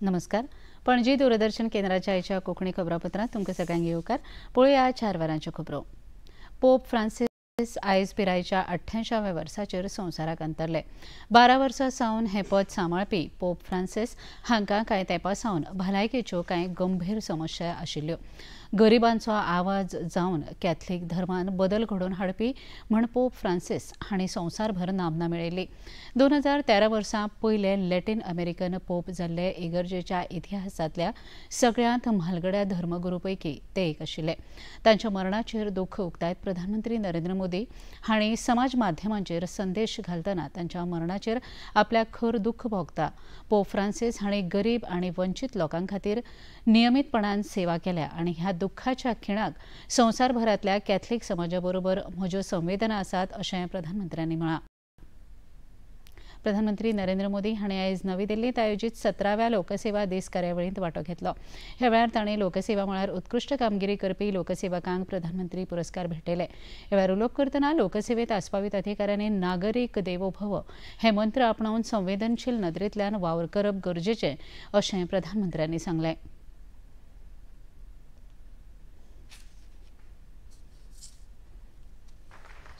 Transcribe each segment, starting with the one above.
नमस्कार. पणजी दूरदर्शन केंद्राच्या आयच्या कोंकणी खबरापत्रांत तुमकां सगळ्यांक येवकार. पळोवया 4 वरांच्यो खबरो. पोप फ्रांसीस आयज पिरायेच्या 88व्या वर्साचेर संवसाराक अंतरले. 12 वर्सां सावन हें पद सांबाळपी पोप फ्रांसीस हांकां कांय तेंपा सावन भलायकेच्यो कांय गंभीर समस्या आशिल्ल्यो. गरिबांचो आवाज जावन कॅथलीक धर्मान बदल घडोवन हाडपी म्हण पोप फ्रांसीस हांणी संवसारभर नामना मेळयली. 2013 वर्सा पयले लॅटीन अमेरिकन पोप जाल्ले इगर्जेच्या इतिहासांतल्या सगळ्यांत म्हालगड्या धर्मगुरू पैकी ते एक आशिल्ले. तांच्या मरणाचेर दुख्ख उक्तायत प्रधानमंत्री नरेंद्र मोदी हांणी समाज माध्यमांचेर संदेश घालतना तांच्या मरणाचेर आपल्याक खर दुख्ख भोगता. पोप फ्रांसीस हांणी गरीब आनी वंचीत लोकां खातीर नियमीतपणान सेवा केल्या आनी ह्या दुख्खाच्या खिणाक संवसारभरांतल्या कॅथलीक समाजा बरोबर म्हज्यो संवेदना आसात अशें प्रधानमंत्र्यांनी म्हळां. प्रधानमंत्री नरेंद्र मोदी हांणी आयज नवी दिल्लींत आयोजीत 17व्या लोकसेवा दीस कार्यावळींत वांटो घेतलो. ह्या वेळार तांणी लोकसेवा मळार उत्कृश्ट कामगिरी करपी लोकसेवकांक प्रधानमंत्री पुरस्कार भेटयले. ह्या वेळार उलोवप करतना लोकसेवेंत आस्पावीत अधिकाऱ्यांनी नागरीक देवो भव हे मंत्र आपणावन संवेदनशील नदरेंतल्यान वावर करप गरजेचें अशें प्रधानमंत्र्यांनी सांगलें.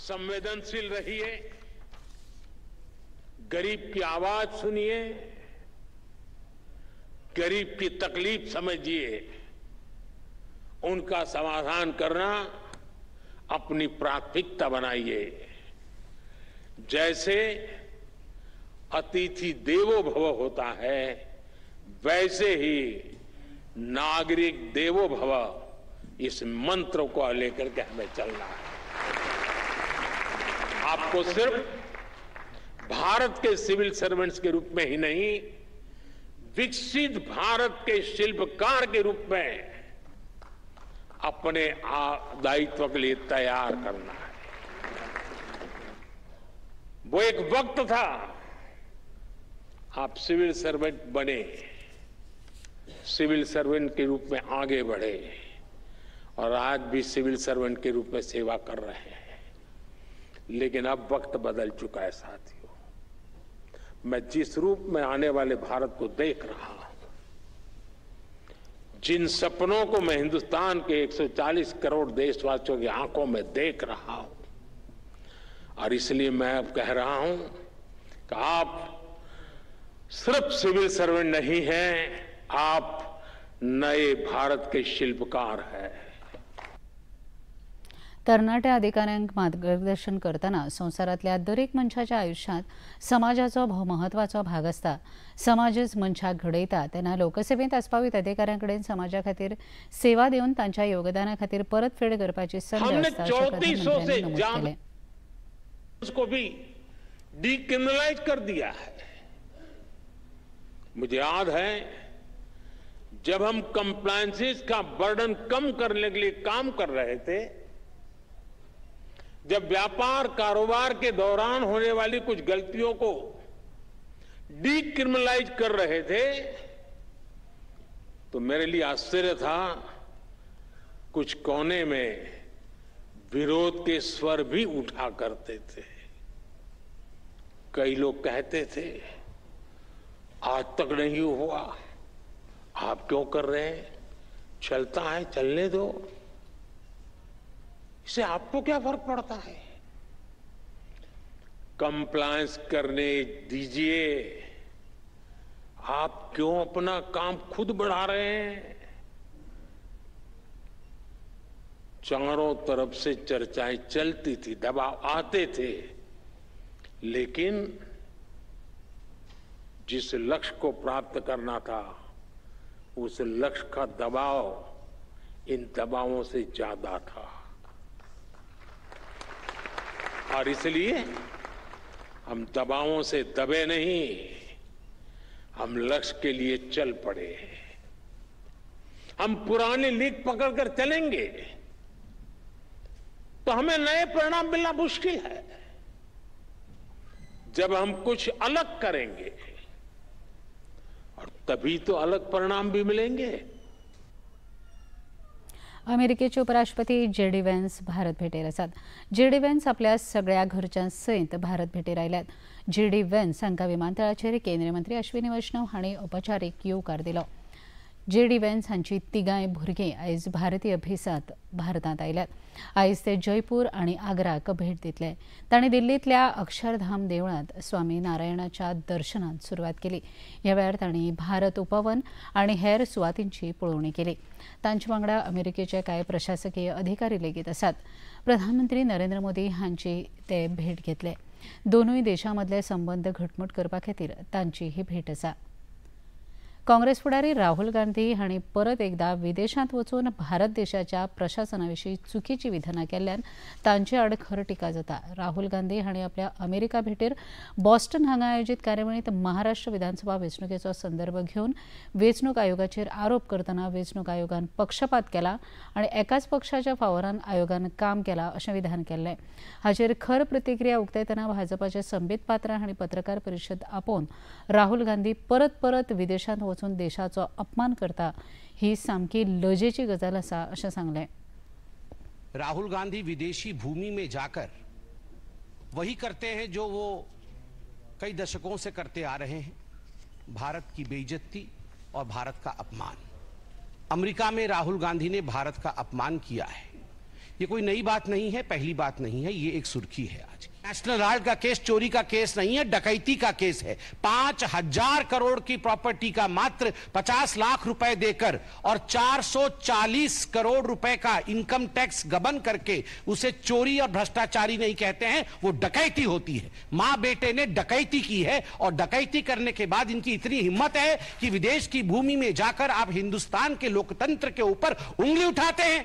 संवेदनशील रहिए, गरीब की आवाज सुनिए, गरीब की तकलीफ समझिए, उनका समाधान करना अपनी प्राथमिकता बनाइए। जैसे अतिथि देवो भव होता है, वैसे ही नागरिक देवो भव, इस मंत्र को लेकर के हमें चलना है। आपको सिर्फ भारत के सिविल सर्वेंट्स के रूप में ही नहीं, विकसित भारत के शिल्पकार के रूप में अपने दायित्व के लिए तैयार करना है। वो एक वक्त था आप सिविल सर्वेंट बने, सिविल सर्वेंट के रूप में आगे बढ़े और आज भी सिविल सर्वेंट के रूप में सेवा कर रहे हैं। लेकिन अब वक्त बदल चुका है साथियों। मैं जिस रूप में आने वाले भारत को देख रहा हूं, जिन सपनों को मैं हिंदुस्तान के 140 करोड़ देशवासियों की आंखों में देख रहा हूं, और इसलिए मैं अब कह रहा हूं कि आप सिर्फ सिविल सर्वेंट नहीं हैं, आप नए भारत के शिल्पकार हैं। तरणाट्या अधिकाऱ्यांक मार्गदर्शन करतना संवसारांतल्या दरेक मनशाच्या आयुश्यांत समाजाचो भोव म्हत्वाचो भाग आसता. समाजच मनशाक घडयता तेन्ना लोकसेवेंत आस्पावीत अधिकाऱ्यां कडेन समाजा खातीर सेवा दिवन तांच्या योगदाना खातीर परतफेड करपाची संद आसता अशें प्रधानमंत्र्यांनी नमूद केलें. उसको भी डिक्रिमिनलाइज कर दिया है. मुझे याद है जब हम कंप्लायंसेस का बर्डन कम करने के लिए काम कर रहे थे, जब व्यापार कारोबार के दौरान होने वाली कुछ गलतियों को डिक्रिमिनलाइज कर रहे थे, तो मेरे लिए आश्चर्य था कुछ कोने में विरोध के स्वर भी उठा करते थे। कई लोग कहते थे आज तक नहीं हुआ, आप क्यों कर रहे हैं, चलता है चलने दो, इससे आपको क्या फर्क पड़ता है, कंप्लायंस करने दीजिए, आप क्यों अपना काम खुद बढ़ा रहे हैं। चारों तरफ से चर्चाएं चलती थी, दबाव आते थे, लेकिन जिस लक्ष्य को प्राप्त करना था उस लक्ष्य का दबाव इन दबावों से ज्यादा था, और इसलिए हम दबावों से दबे नहीं, हम लक्ष्य के लिए चल पड़े। हम पुरानी लीक पकड़कर चलेंगे तो हमें नए परिणाम मिलना मुश्किल है। जब हम कुछ अलग करेंगे और तभी तो अलग परिणाम भी मिलेंगे। अमेरिकेचे उपराष्ट्रपती जे डी वेन्स भारत भेटेर आसात. जे डी वेन्स आपल्या सगळ्या घरच्यां सयत भारत भेटेर आयल्यात. जे डी वेन्स हांकां विमानतळाचेर केंद्रीय मंत्री अश्विनी वैष्णव हांणी औपचारीक येवकार दिलो. जे डी वेन्स हांची तिगांय भुरगीं आयज भारतीय भेसांत भारतांत आयल्यात. आयज ते जयपूर आनी आग्राक भेट दितले. तांणी दिल्लींतल्या अक्षरधाम देवळांत स्वामी नारायणाच्या दर्शनान सुरवात केली. ह्या वेळार तांणी भारत उपवन आनी हेर सुवातींची पळोवणी केली. तांचे वांगडा अमेरिकेचे कांय प्रशासकीय अधिकारी लेगीत आसात. प्रधानमंत्री नरेंद्र मोदी हांची ते भेट घेतले. दोनूय देशां मदले संबंद घटमूट करपा खातीर तांची ही भेट आसा. काँग्रेस फुडारी राहुल गांधी हांणी परत एकदा विदेशांत वचून भारत देशाच्या प्रशासना विशीं चुकीची विधानां केल्ल्यान तांचे आड खर टिका जाता. राहुल गांधी हांणी आपल्या अमेरिका भेटेर बॉस्टन हांगा आयोजीत कार्यावळींत महाराष्ट्र विधानसभा वेंचणुकेचो संदर्भ घेवन वेंचणूक आयोगाचेर आरोप करतना वेंचणूक आयोगान पक्षपात केला आनी एकाच पक्षाच्या फावरान आयोगान काम केलां अशें विधान केल्लें. हाचेर खर प्रतिक्रिया उक्तायतना भाजपाचे संबीत पात्रा हांणी पत्रकार परिशद आपोवन राहुल गांधी परत परत विदेशांत वचून देशाचो अपमान करता ही सामकी लजेची गजाल आसा अशें सांगलें. राहुल गांधी विदेशी भूमि में जाकर वही करते हैं जो वो कई दशकों से करते आ रहे हैं, भारत की बेइज्जती और भारत का अपमान. अमेरिका में राहुल गांधी ने भारत का अपमान किया है, ये कोई नई बात नहीं है, पहली बात नहीं है, ये एक सुर्खी है आज की. नेशनल हेराल्ड का केस चोरी का केस नहीं है, डकैती का केस है. 5,000 करोड़ की प्रॉपर्टी का मात्र 50 लाख रुपए देकर और 440 करोड़ रुपए का इनकम टैक्स गबन करके उसे चोरी और भ्रष्टाचारी नहीं कहते हैं, वो डकैती होती है. मां बेटे ने डकैती की है और डकैती करने के बाद इनकी इतनी हिम्मत है कि विदेश की भूमि में जाकर आप हिंदुस्तान के लोकतंत्र के ऊपर उंगली उठाते हैं.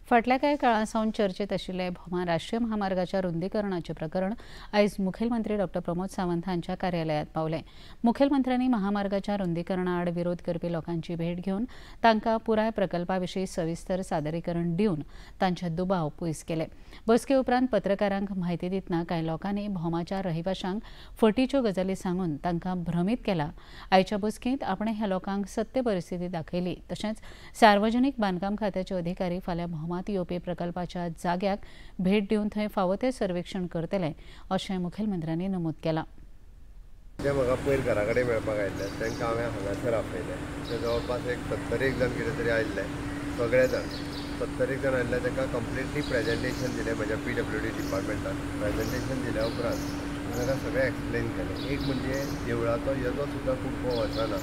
फाटल्या कांय काळा सावन चर्चेत आशिल्ले भोमा राष्ट्रीय महामार्गाच्या रुंदीकरणाचें प्रकरण आयज मुखेलमंत्री डॉक्टर प्रमोद सावंत हांच्या कार्यालयांत पावलें. मुखेलमंत्र्यांनी महामार्गाच्या रुंदीकरणा आड विरोध करपी लोकांची भेट घेवन तांकां पुराय प्रकल्पा विशीं सविस्तर सादरीकरण दिवन तांचे दुबाव पयस केले. बसके उपरांत पत्रकारांक म्हायती दितना कांय लोकांनी भोमाच्या रहिवाशांक फटीच्यो गजाली सांगून तांकां भ्रमीत केला. आयच्या बसकेंत आपणें ह्या लोकांक सत्य परिस्थिती दाखयली. तशेंच सार्वजनीक बांदकाम खात्याचे अधिकारी फाल्यां भोमा येवपी प्रकल्पाच्या जाग्याक भेट दिवन थंय फावो तें सर्वेक्षण करतले अशें मुखेलमंत्र्यांनी नमूद केलां. ते म्हाका पयर घरा कडेन मेळपाक आयिल्ले, तांकां हांवें हांगासर आपयलें. ते जवळपास एक 70 जाण कितें तरी आयिल्ले, सगळे जाण 70 जाण आयिल्ले. तांकां कंप्लिटली प्रेजेंटेशन दिलें म्हज्या PWD डिपार्टमेंटान. प्रेजेंटेशन दिल्या उपरांत तांकां सगळें एक्सप्लेन केलें. एक म्हणजे देवळाचो येदो सुद्दां कुडको वचना,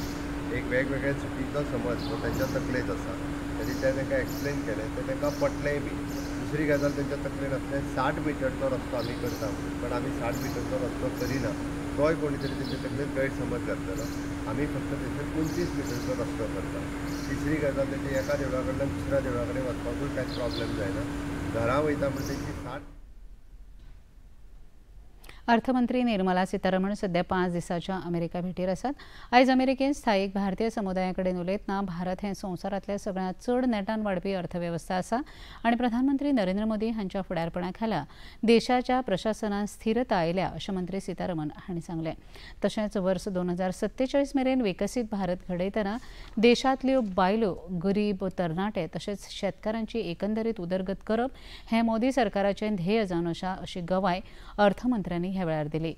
एक वेगवेगळे चुकीचो समज हो तांच्या तकलेंत आसा, तरी तें तांकां एक्सप्लेन केलें, तें तांकां पटलेंय बी. दुसरी गजाल तांच्या तकलेन आसलें 60 मिटरचो रस्तो आमी करता म्हणून, पण आमी 60 मिटरचो रस्तो करिना, तोय कोणी तरी तांच्या तकलेन गैरसमज घातलेलो. आमी फक्त थंयसर 25 मिटरचो रस्तो करता. तिसरी गजाल तांची एका देवळा कडल्यान दुसऱ्या देवळा कडेन वचपाकूय कांयच प्रॉब्लेम जायना, घरा वयता म्हण तेंची 60. अर्थमंत्री निर्मला सीतारमण सध्या 5 दिसांच्या अमेरिका भेटीर आसात. आयज अमेरिकेंत स्थायीक भारतीय समुदाया कडेन उलयतना भारत हें संवसारांतलें सगळ्यांत चड नेटान वाडपी अर्थवेवस्था आसा आनी प्रधानमंत्री नरेंद्र मोदी हांच्या फुडारपणा खाला देशाच्या प्रशासनात स्थिरता आयल्या अशें मंत्री सीतारमण हांणी सांगलें. तशेंच वर्स 2047 मेरेन विकसीत भारत घडयतना देशांतल्यो बायलो, गरीब, तरणाटे तशेंच शेतकारांची एकंदरीत उदरगत करप हें मोदी सरकाराचें ध्येय जावन आसा अशी गवाय अर्थमंत्र्यांनी ह्या वेळार दिली.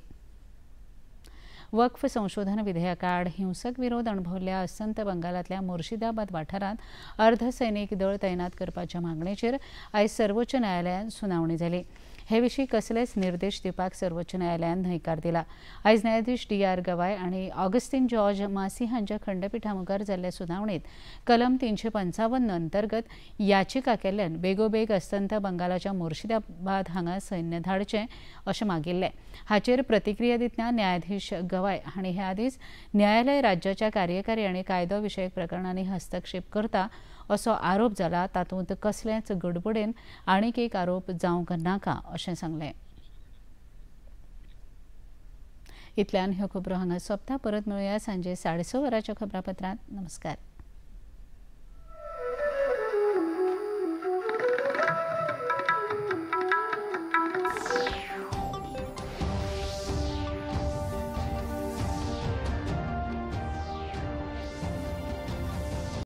वक्फ संशोधन विधेयका आड हिंसक विरोध अणभवल्ल्या अस्तंत बंगालांतल्या मुर्शिदाबाद वाठारांत अर्धसैनिक दळ तैनात करपाच्या मागणेचेर आयज सर्वोच्च न्यायालयांत सुनावणी जाली. हे विशीं कसलेच निर्देश दिवपाक सर्वोच्च न्यायालयान न्हयकार दिला. आयज न्यायाधीश DR Gavai आनी ऑगस्टीन जॉर्ज मासी हांच्या खंडपिठा मुखार जाल्ल्या सुनावणेंत कलम 355 अंतर्गत याचिका केल्ल्यान बेगोबेग अस्तंत बंगालाच्या मुर्शिदाबाद हांगा सैन्य धाडचें अशें मागिल्लें. हाचेर प्रतिक्रिया दितना न्यायाधीश गवाय हांणी हे आदींच न्यायालय राज्याच्या कार्यकारी आनी कायदो विशयक प्रकरणांनी हस्तक्षेप करता असो आरोप जाला, तातूंत कसलेच गडबडेन आनीक एक आरोप जावंक नाका अशें सांगलें. इतल्यान ह्यो खबरो हांगा सोंपता. परत मेळुया सांजे 6:30 वरांच्या खबरापत्रांत. नमस्कार.